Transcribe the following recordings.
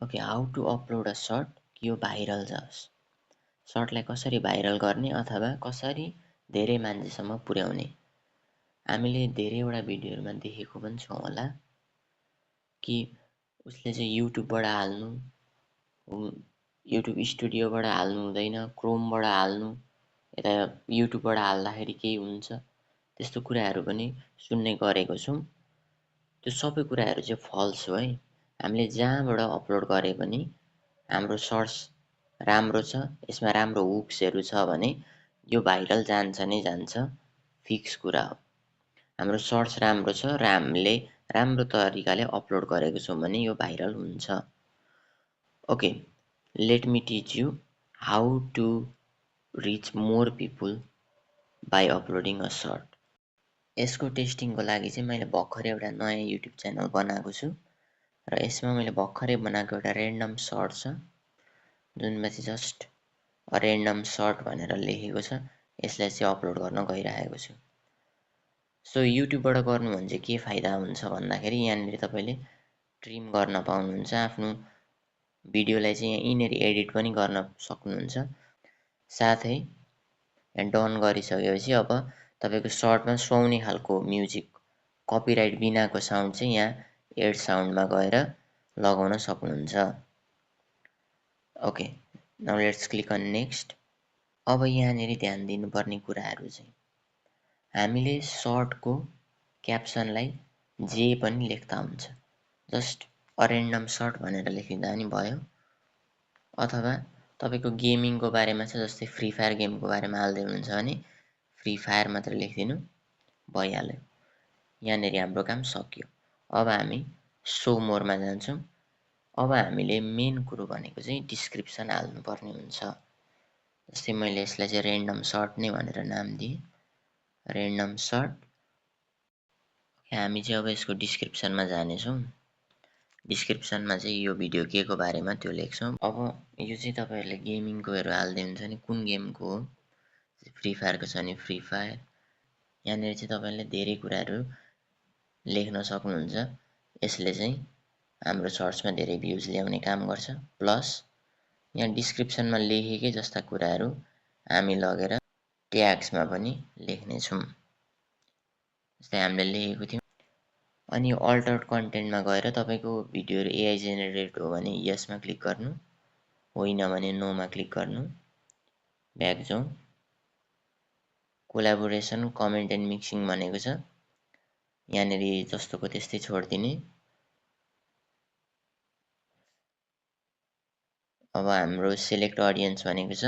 Okay, how to upload a short कि यो viral जाओस्। सर्टलाई कसरी भाइरल गर्ने अथवा कसरी धेरै मान्छेसम्म पुर्याउने। हामीले धेरैवटा भिडियोहरूमा देखेको पनि छौँ होला कि उसले चाहिँ युट्युबबाट हाल्नु, युट्युब स्टुडियोबाट हाल्नु हुँदैन, क्रोमबाट हाल्नु, यता युट्युबबाट हाल्दाखेरि केही हुन्छ, त्यस्तो कुराहरू पनि सुन्ने गरेको छौँ। त्यो सबै कुराहरू चाहिँ फल्स हो है। हामीले जहाँबाट अपलोड गरे पनि हाम्रो सर्ट्स राम्रो छ, यसमा राम्रो हुक्सहरू छ भने यो भाइरल जान्छ नै जान्छ, फिक्स कुरा हो। हाम्रो सर्ट्स राम्रो छ र हामीले राम्रो तरिकाले अपलोड गरेको छौँ भने यो भाइरल हुन्छ। Okay, let me teach you how to reach more people by uploading a short. यसको टेस्टिङको लागि चाहिँ मैले भर्खरै एउटा नयाँ युट्युब च्यानल बनाएको छु र यसमा मैले भर्खरै बनाएको एउटा ऱ्यान्डम सर्ट छ जुनमा चाहिँ जस्ट ऱ्यान्डम सर्ट भनेर लेखेको छ। यसलाई चाहिँ अपलोड गर्न गइरहेको छु। सो युट्युबबाट गर्नु भने चाहिँ के फाइदा हुन्छ भन्दाखेरि यहाँनिर तपाईँले ट्रिम गर्न पाउनुहुन्छ, आफ्नो भिडियोलाई चाहिँ यहाँ यहीँनिर एडिट पनि गर्न सक्नुहुन्छ। साथै डन गरिसकेपछि अब तपाईँको सर्टमा सुहाउने खालको म्युजिक, कपिराइट बिनाको साउन्ड चाहिँ यहाँ एड साउन्डमा गएर लगाउन सक्नुहुन्छ। Okay, now let's click on next. अब यहाँनिर ध्यान दिनुपर्ने कुराहरू चाहिँ हामीले सर्टको क्याप्सनलाई जे पनि लेख्दा हुन्छ, जस्ट ऱ्यान्डम सर्ट भनेर लेखिँदा नि भयो। अथवा तपाईँको गेमिङको बारेमा छ, जस्तै फ्री फायर गेमको बारेमा हाल्दै हुनुहुन्छ भने फ्री फायर मात्र लेखिदिनु भइहाल्यो। यहाँनिर हाम्रो काम सक्यो। अब हामी सो मोरमा जान्छौँ। अब हामीले मेन कुरो भनेको चाहिँ डिस्क्रिप्सन हाल्नुपर्ने हुन्छ। जस्तै मैले यसलाई चाहिँ ऱ्यान्डम सर्ट नै भनेर नाम दिएँ, ऱ्यान्डम सर्ट। हामी चाहिँ अब यसको डिस्क्रिप्सनमा जानेछौँ। डिस्क्रिप्सनमा चाहिँ यो भिडियो के को बारेमा त्यो लेख्छौँ। अब यो चाहिँ तपाईँहरूले गेमिङकोहरू हाल्दै हुन्छ नि, कुन गेमको हो, फ्री फायरको छ भने फ्री फायर। यहाँनिर चाहिँ तपाईँले धेरै कुराहरू लेख्न सक्नुहुन्छ। यसले चाहिँ हाम्रो सर्चमा धेरै भ्युज ल्याउने काम गर्छ। प्लस यहाँ डिस्क्रिप्सनमा लेखेकै जस्ता कुराहरू हामी लगेर ट्याग्समा पनि लेख्नेछौँ। जस्तै हामीले लेखेको थियौँ। अनि यो अल्टर्ड कन्टेन्टमा गएर तपाईँको भिडियोहरू एआई जेनेरेट हो भने यसमा क्लिक गर्नु, होइन भने नोमा क्लिक गर्नु। ब्याक जाउँ। कोलाबोरेसन कमेन्ट एन्ड मिक्सिङ भनेको छ, यहाँनिर जस्तोको त्यस्तै छोडिदिने। अब हाम्रो सिलेक्ट अडियन्स भनेको छ,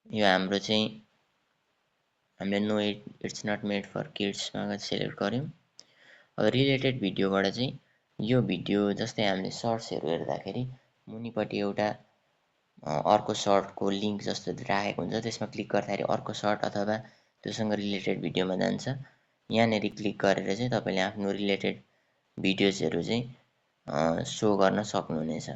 यो हाम्रो चाहिँ हामीले no it's not made for किड्समा सिलेक्ट गऱ्यौँ। अब रिलेटेड भिडियोबाट चाहिँ यो भिडियो, जस्तै हामीले सर्ट्सहरू हेर्दाखेरि मुनिपट्टि एउटा अर्को सर्टको लिङ्क जस्तो राखेको हुन्छ, त्यसमा क्लिक गर्दाखेरि अर्को सर्ट अथवा त्योसँग रिलेटेड भिडियोमा जान्छ। यहाँनिर क्लिक गरेर चाहिँ तपाईँले आफ्नो रिलेटेड भिडियोजहरू चाहिँ सो गर्न सक्नुहुनेछ,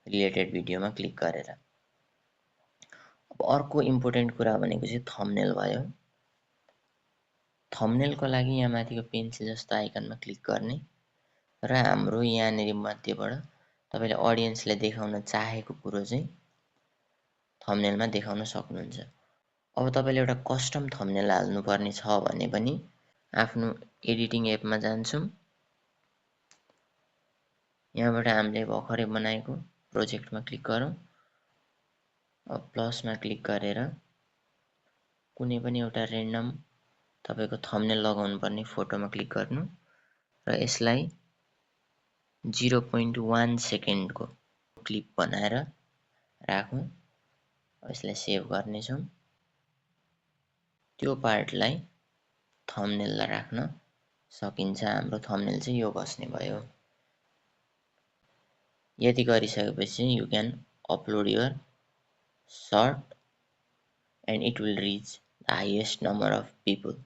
रिलेटेड भिडियोमा क्लिक गरेर। अब अर्को इम्पोर्टेन्ट कुरा भनेको चाहिँ थम्बनेल भयो। थम्बनेलको लागि यहाँ माथिको पेन्सिल जस्तो आइकनमा क्लिक गर्ने र हाम्रो यहाँनिर मध्येबाट तपाईँले अडियन्सले देखाउन चाहेको कुरो चाहिँ थम्बनेलमा देखाउन सक्नुहुन्छ। अब तपाईँले एउटा कस्टम थम्बनेल हाल्नुपर्ने छ भने पनि आफ्नो एडिटिङ एपमा जान्छौँ। यहाँबाट हामीले भर्खरै बनाएको प्रोजेक्टमा क्लिक गरौँ। अब प्लसमा क्लिक गरेर कुनै पनि एउटा ऱ्यान्डम तपाईँको थम्बनेल लगाउनु पर्ने फोटोमा क्लिक गर्नु र यसलाई 0.1 सेकेन्डको क्लिप बनाएर राखौँ। यसलाई सेभ गर्नेछौँ। त्यो पार्टलाई थम्बनेललाई राख्न सकिन्छ। हाम्रो थम्बनेल चाहिँ यो बस्ने भयो। यति गरिसकेपछि you can upload your short and it will reach the highest number of people.